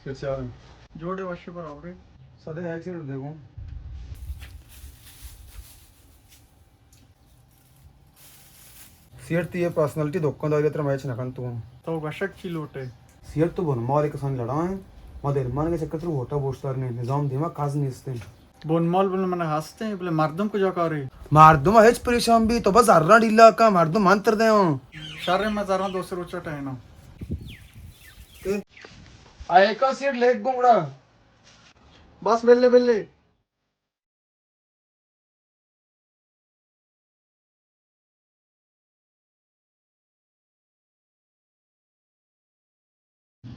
اچھا۔ جوڑے وشے برابرے۔ سدے ایک سیٹ دے گوں۔ سیٹ تی یہ پرسنالٹی دکانداری تر میچ نہ کن تو۔ تو گشک چی لوٹے؟ سیٹ تو بن مال کسان لڑا ہیں۔ ما دل مان کے چکر تر ووٹا بوشتار نے، نظام دیما کاز نیستے۔ بن مال بن من ہستے، بلے مردم کجا کارے؟ مردم ہچ پریشان بی، تو بس زراں ڈیلا کا، مردم من تر دے ہوں۔ شر، میں زراں دو سو روچا ٹہنا۔ آئے کا سیٹ لیک گونگڑا۔ بس بلے بلے۔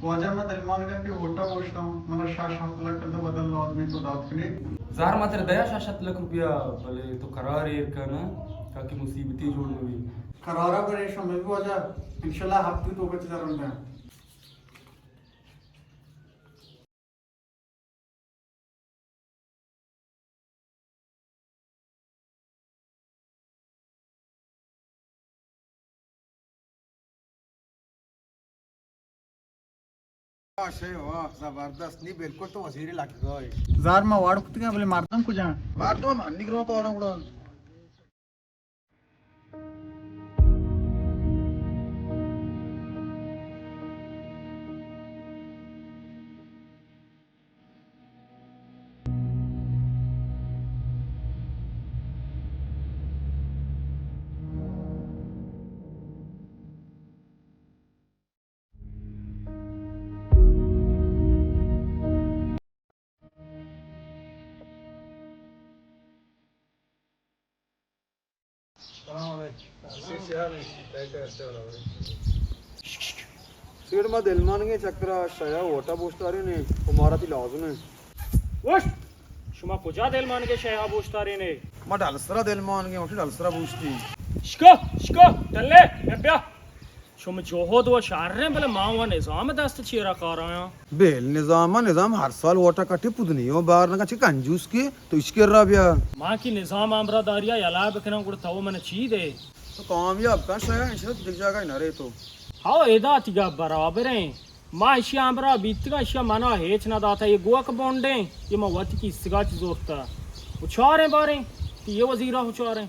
واجہ، من دلمانگا کہ ووٹا بوشتاں، منا شش ہفت لکھ تو بدل لازمی تو دات کنے۔ زہر، ما ترا دیا شش ہفت لکھ روپیہ، بلے تو قرار ایر کن تاکہ مصیبتی جوڑ مہ بی۔ قرارا پریشان مہ بی واجہ، انشاءاللہ ہفتے تو کچ زر دیا۔ واہ شے واہ، زبردست، نی بالکل تو وزیر لگ گئے۔ زار ما واڑ کتگا، بلے مردم کجا؟ مردم ہم نگرو تو آڑا اڑا۔ سیٹ، ما دلمانگیں چکرا شیا ووٹا بوشتارین و مارا تی لازم ہے۔ وش! شما کجا دلمانگے شیا بوشتارین ہے؟ ما ڈلسرا دلمانگے، وٹی ڈلسرا بوشتی۔ شکو، شکو، ڈلے، بیا، بیا۔ شما جہد و شریں، بلے ما و نظام دست چیرا کار آیاں۔ بیل نظام، نظام ہر سال ووٹا کٹی پدنی و بار نگا چی کنجوس کی تو اش کرا بیا۔ ما کی نظام امرا داریا یلا بکناں گڑا تو من چی دے؟ تو کامیاب کن شایا، انشاءاللہ تو دگہ جاگہ نہ رے تو۔ ہاو ادا تیگا برابر ہیں۔ ما اشی امرا بیتگا، اشیا منا ہیچ نہ داتا، یہ گوک بونڈیں، یہ ما وتی کی سگا چ زورتا۔ و چاریں باریں، تی یہ وزیرا و چاریں۔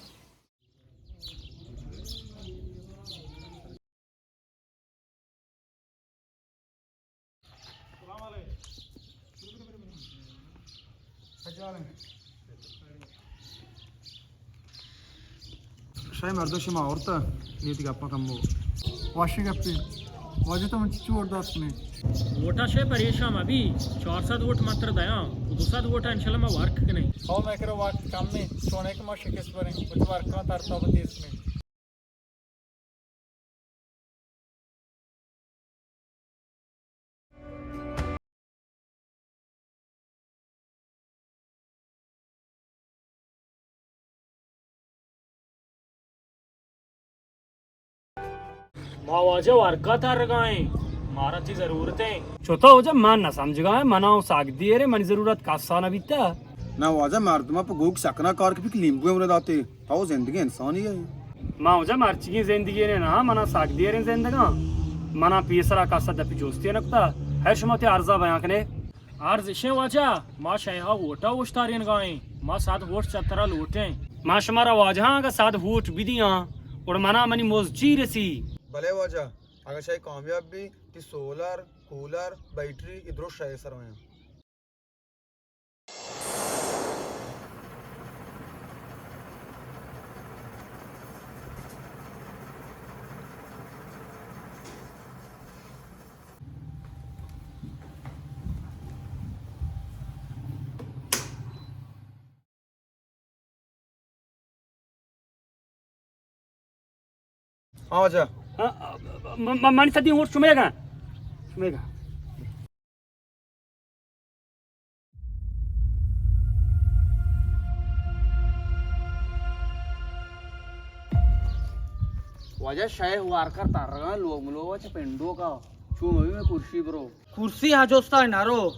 شاہی مردم شما آورتا، نیتی گپا کم بو۔ واشی گپی۔ واجہ تو من چچو ووٹ دات کنی؟ ووٹا شے پریشان مبی، چار سد ووٹ متر دیاں، دو سد ووٹ انشاءاللہ ما ورک کنی۔ ہاو میں کرا وقت کم نہیں، چونے کہ ما شکست بریں، کچھ ورک کنا ترتاب تیز کنی۔ ما واجہ ورکا ترگائیں، مارا تی ضرورت ہیں۔ چوتا واجہ من نہ سمجھگائیں، منا ساگ دیرے، منی ضرورت کسا نہ بیتا۔ نہ واجہ، مردماں پہ گوک سکنا کار کپی کہ لیمبو امرا داتے۔ تو زندگی انسانی ہے۔ ما واجہ مرچگی زندگی نے نا، منا ساگ دیریں زندگاں۔ منا پیسرا کسا دپی جوستی نکتا۔ ہے شما تی عرضا بیان کنے۔ عرض اشیں واجہ، ما شیہا ووٹا اوشتارینگائیں۔ ما سد ووٹ چترا لوٹیں۔ ما شمارا واجہاں اگہ سد ووٹ بدیاں، اور منا منی مز چی رسی؟ بلے واجہ، اگہ شے کامیاب بی، تی سولر، کولر، بیٹری، ادرو شے سر ہویاں۔ ہاں واجہ۔ ہاں، م-، م-، منی سدی ووٹ شمیگا۔ شمیگا۔ واجہ شیہ وارکر ترگاں لوگ ملوگا چہ پنڈوکا۔ چو مبی میں کرسی برو۔ کرسی ہا جوستا نہ رو۔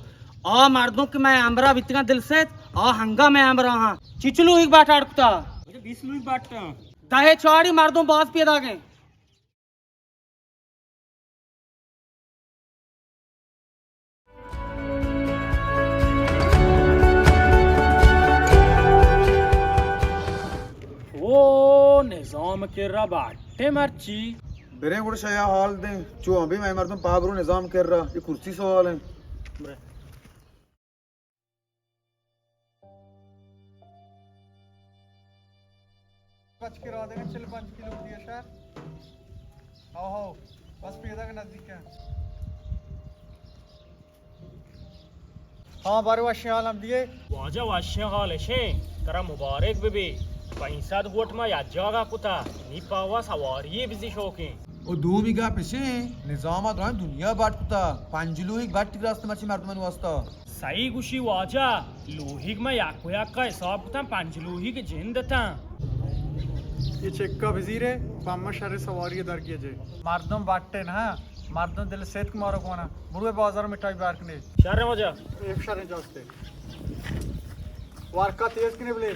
آ مردم کہ میں امرا بیتگاں دل سیت، آ ہنگا میں امرا ہاں۔ چچلو ایک باٹ اڑکتا۔ واجہ بیس لوگ باٹ۔ دہے چاڑی مردم باز پیدا گئے۔ نظام کرا باٹے مرچی۔ بریں گڑا شیا حال دیں۔ چو ہم بھی مئے مردم پابرو نظام کرا۔ یہ کرسی سوال ہیں۔ برے۔ پچ کے را دینا، چل پنج کلو دیا شہر۔ ہاں، ہاں، بس پیدا کے نزدیک ہے۔ ہاں، بارے وشیں حال ہم دیے۔ واجہ وشیں حال اشیں، ترا مبارک بہ بی۔ پنچ سد ووٹ ما یک جاگہ کتا، نی پاوا سواری بزی شوقیں۔ او دومی گپ اشیں، نظام ء درائیں دنیا بٹ کتا، پنج لوہیگ بٹ راست مرچی مردمانی واسطہ۔ سہی گوشی واجہ، لوہیگ ما یک و یک ء حساب کتاں، پنج لوہیگ جند اتاں۔ یہ چکا بزیرے، پہ ہما شر سواری درگیجے۔ مردم بٹے نہ، مردم دل ستک مارو گونا۔ بروے بازار مٹائی بیار کنے۔ شر واجہ۔ اے شر جاستے۔ وارکا تیز کنے بلے۔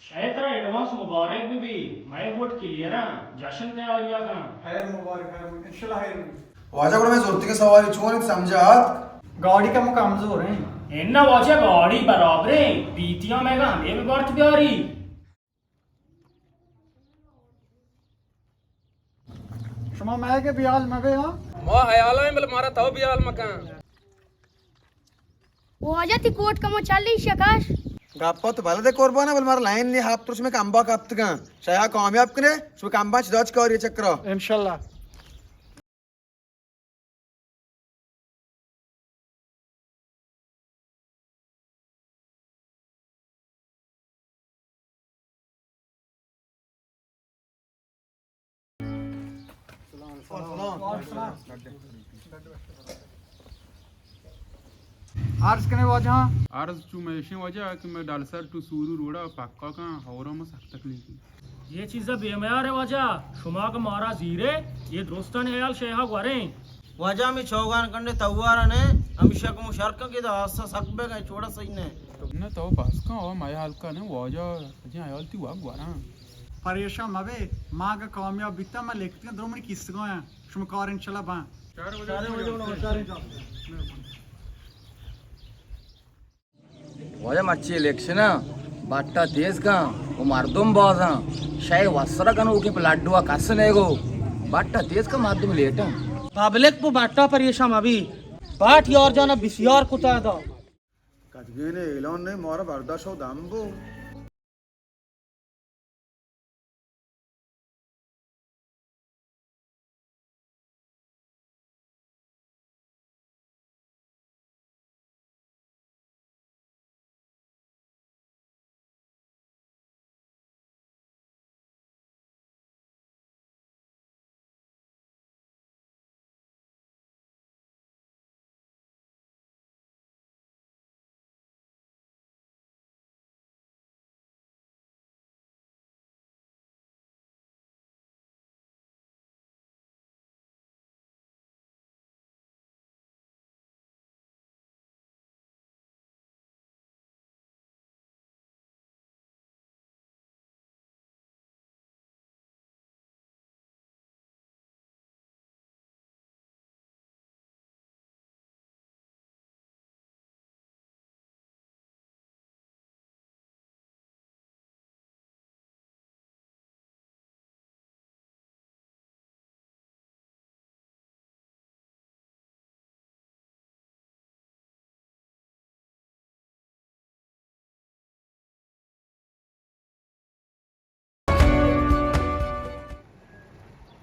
شاید ترا ایڈوانس مبارک بہ بی، مئے ووٹ کلیئر اں، جشن تیاریاں کن۔ خیر مبارک، خیر مبارک، انشاءاللہ خیر بی۔ واجہ گڑا مئے زرتگیں سواری چون انت سمجھ ء آتک؟ گاڑی کمو کمزور ہیں۔ اناں واجہ گاڑی برابر ہیں، پیتیاں مئے گا ہمے بہ بارت بیاری۔ شما مئیگ بیال مبے ہاں؟ ما حیال ایں، بلے مارا تو بیال مکن۔ واجہ تی کوٹ کمو چلی شکاش۔ گپا تو بلدے قربان، بل مارا لائن نی، ہپت روچ میں کمبا کپتگاں۔ شایا کامیاب کنے، شما کمبا چ داچ کاری چکرا۔ انشاءاللہ۔ عرض کنے واجہ۔ عرض چو میشیں واجہ کہ میں ڈالسر ٹو سورو روڈا پکا کن، ہورا ما سخت تکلیف۔ یہ چیزا بے میار ہے واجہ، شما کہ مارا زیرے، یہ درستانی حیال شیہا گوریں۔ واجہ ہمیں چوگان کنڈے توارا نے، ہمیشہ کمو شرکن کہ دا حادثہ سک بے گئے، چوڑا صحیح نے۔ نہ تو بس کن، او مئے حال کن واجہ، اجیں حیال تی واگ گوران۔ پریشان مبے، ما اگہ کامیاب بیتا، ما لکھتگاں درو منی کیسگاں، شما کار انشاءاللہ باں۔ واجہ مرچی الیکشن ء بٹا تیز کن و مردم بازاں، شے وسرا کنوکیں پہ لڈو ء کس نیگو۔ بٹا تیز کن، مردم لیٹاں۔ پبلک پہ بٹا پریشان مبی، بٹ یار جانا بسیار کتا دا۔ کدگین اعلان نے مارا برداشت و دم بو۔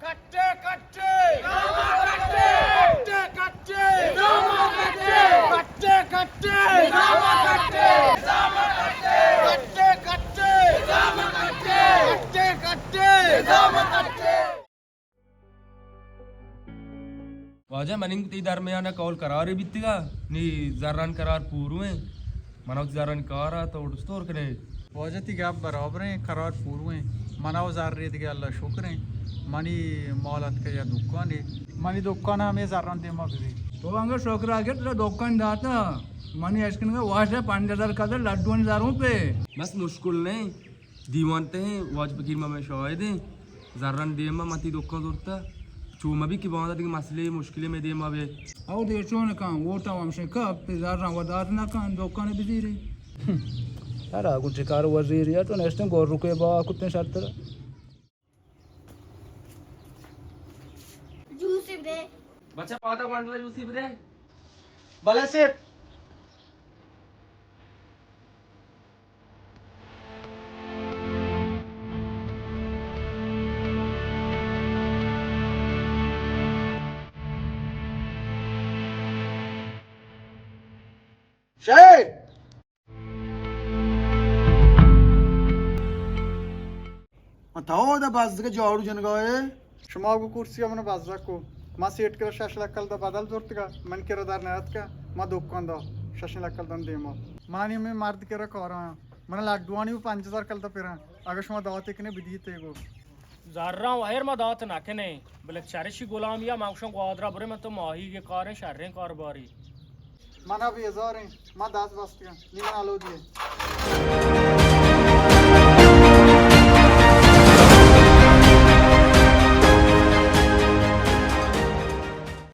کٹے کٹے! کٹے کٹے! کٹے کٹے! واجہ، منی تئی درمیان ءَ کول قرارے بیتگا، نی زران قرار پورو ایں۔ منا وتی زران کار ءَ تو دستور کنے۔ واجہ، تئی گپ برابر ایں، قرار پورو ایں۔ منا و زر دگہ اللہ شکر ایں۔ منی مال اتکہ یا دکانے۔ منی دکان ہمے زران دیما بزی۔ تو انگا شکر آ گٹ ترا دکان داتا۔ منی اشکنگا واجہ پنج ہزار قدر لڈوانی زروں پہ۔ بس مشکل نہیں۔ دیوان تہ ایں، واجہ فقیر ما مئے شاہد ایں۔ زران دیم ءَ من تئی دکان زرتہ۔ چو مہ بی کہ باندا دگہ مسئلے مشکلے مئے دیم ءَ بے۔ او دگہ چون کن، ووٹاں ہمشیں کپ، تئی زران ودار نہ کن، دکان بزیری۔ ہم۔ ہر آگوں چکار وزیری ءَ تو نشتیں گور رکے با کتیں شرتر۔ جوسے بدے۔ بچہ پادا گونڈلا جوسے بدے۔ بلے سیٹھ۔ شاہد! من تو دا بزگ جاڑو جنگا اے۔ شما گو کرسی من بزگ کو۔ ما سیٹ کرا شش لکھ کلدار بدل زرتگا، من کرا در نیاتکا، ما دکان دا شش لکھ کلدار دیما۔ مانی میں مرد کرا کارا، من لڈوانی و پنج ہزار کلدار پیرا، اگر شما داتے کنے بدیتے گو۔ زراں و ہیر ما دات نہ کنے، بلے چرشی غلامی ءَ ما گوشاں گوادرا برے، من تو ماہیگ کاریں شریں کارباری۔ منا بیزاریں، ما دست بستگاں، نی من آلودی ایں۔